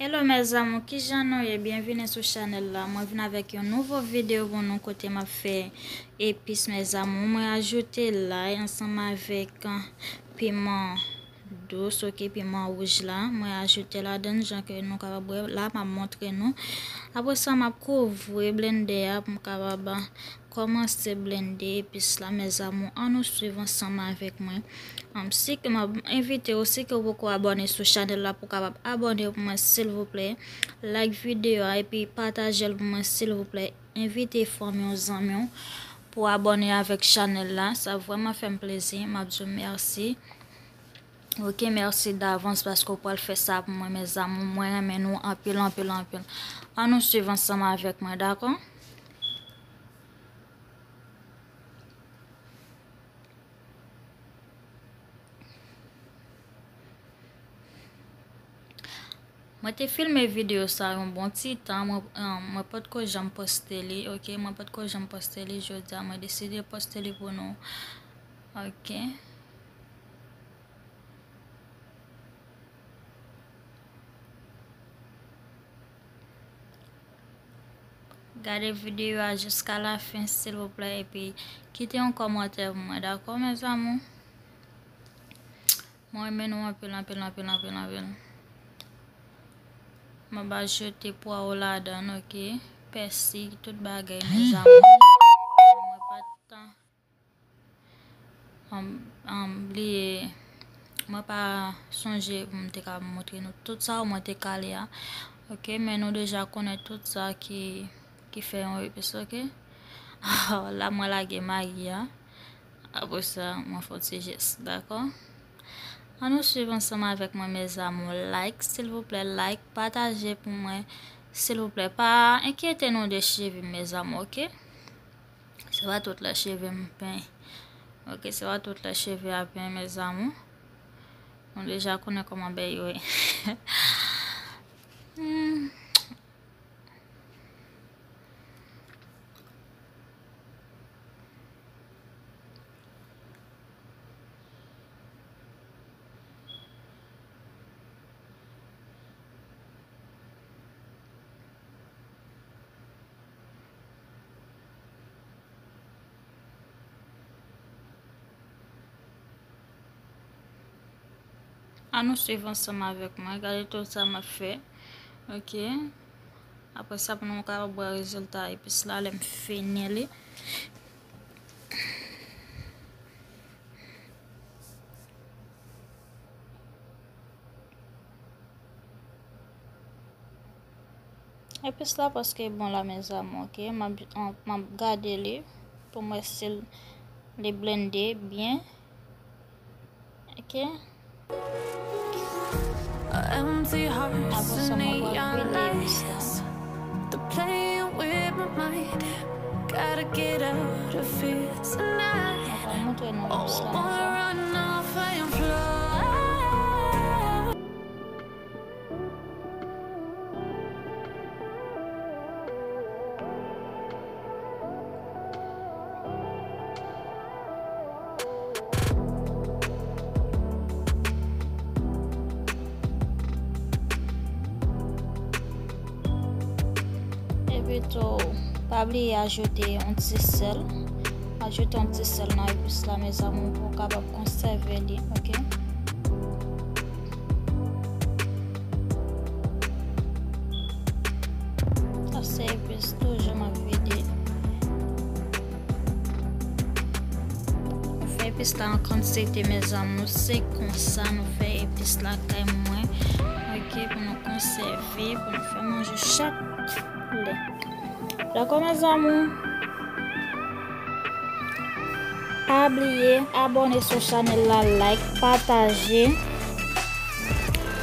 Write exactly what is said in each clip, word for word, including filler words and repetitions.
Hello mes amours, kijan nou ye? Byenvini sou chanèl la. Mwen vin avèk yon nouvo videyo pou nou kote m ap fè epis mes amours. Mwen ajoute lay ansanm avèk, ah, piman dous, ok, piman wouj la. Mwen ajoute ladann jan ke nou kapab wè la, m ap montre nou. Apre sa, m ap kouvri blendè a pou m kapab, ah, kòmanse blende epis la, mes amours. Ann nou swiv ansanm avèk mwen. Ann, si ke m ap envite w, si ke w poko abòne sou chanèl la, pou w kapab abòne pou mwen, silvouplè. Like videyo a epi pataje l pou mwen, silvouplè. Envite fanmi w, zanmi w pou abòne avèk chanèl la. Sa vrèman fè m plezi. M ap di w mèsi. Ok, mèsi davans paske w pral fè sa pou mwen, mes amours. Mwen renmen nou anpil, anpil, anpil. Ann nou swiv ansanm avèk mwen, dakò? Mwen te filme videyo sa yon bon ti tan, mwen, eh, mwen potko janm poste li, ok? Mwen potko janm poste li, jodi a mwen deside poste li pou nou, ok? Gade videyo a jiska lafen, silvouplè, epi kite yon kòmantè pou mwen, dakò, mes amours? Mwen renmen nou anpil, anpil, anpil, anpil, anpil. Mwen va jete pwawo ladann, ok? Pèsi, tout bagay, mes amours. Mwen pa t, um, um, bliye, mwen pa sonje pou m te ka montre nou tout sa, mwen te kale a. Ok, men nou deja konnen tout sa ki, ki fè yon epis, ok? La, mwen lage magi a. Apre sa, mwen fè yon ti jès, dakò? Ann nou swiv ansanm avèk mwen, mes amours. Like, silvouplè, like, pataje pou mwen, silvouplè. Pa enkyete nou de cheve m, mes amours, ok? Se pa tout lè cheve m penyen. Ok, se pa tout lè cheve a penyen, mes amours. Nou deja konnen kòman bèy yo ye. Hmm. Ann nou swiv ansanm avèk mwen, gade tout sa m ap fè. Ok. Apre sa, pou nou kapab wè rezilta epis la, lè m fini li. Epis la prèske bon la, mes amours, ok? M ap, m ap gade li pou m wè si l, li blende byen. Ok? Apre sa, m ap pral vide epis la. M ap montre nou epis la, mes amours. Epi tou, pa bliye ajoute yon ti sèl. Ajoute yon ti sèl nan epis la, mes amours, pou w kapab konsève li, ok? Sa se epis, toujou m ap vide. Nou fè epis la an kantite, mes amours. Se konsa nou fè epis la kay mwen. Ok, pou nou konsève, pou nou fè manje chak lè. Dakò, mes amours? Pa bliye abòne sou chanèl la, like, pataje.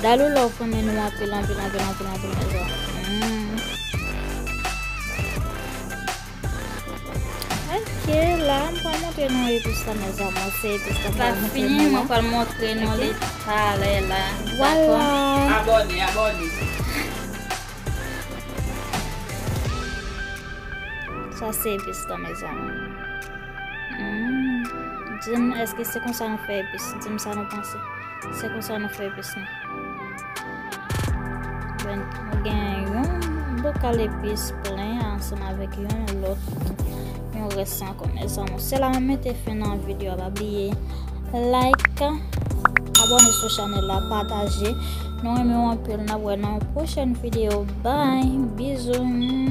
Dalou love pou nou anpil, anpil, anpil, anpil, anpil, mes amours. Mm. Ok, la, m pral montre nou epis la, mes amours. Se epis la, m pral montre nou la. Mwen pral montre nou li talè la. Vwala. Dakò? Abòne, abòne. Sa se epis la, mes amours. Mm. Di m, èske se konsa nou fè epis? Di m sa nou panse. Se konsa nou fè epis nou. Nou gen yon bokal epis plen ansanm avèk yon lòt, yon rès ankò, mezanmi. Se la mwen mete fen nan videyo a. Pa bliye like, abòne sou chanèl la, pataje. Nou renmen w anpil, n ap wè nan yon pwochèn videyo. Bye, bizou.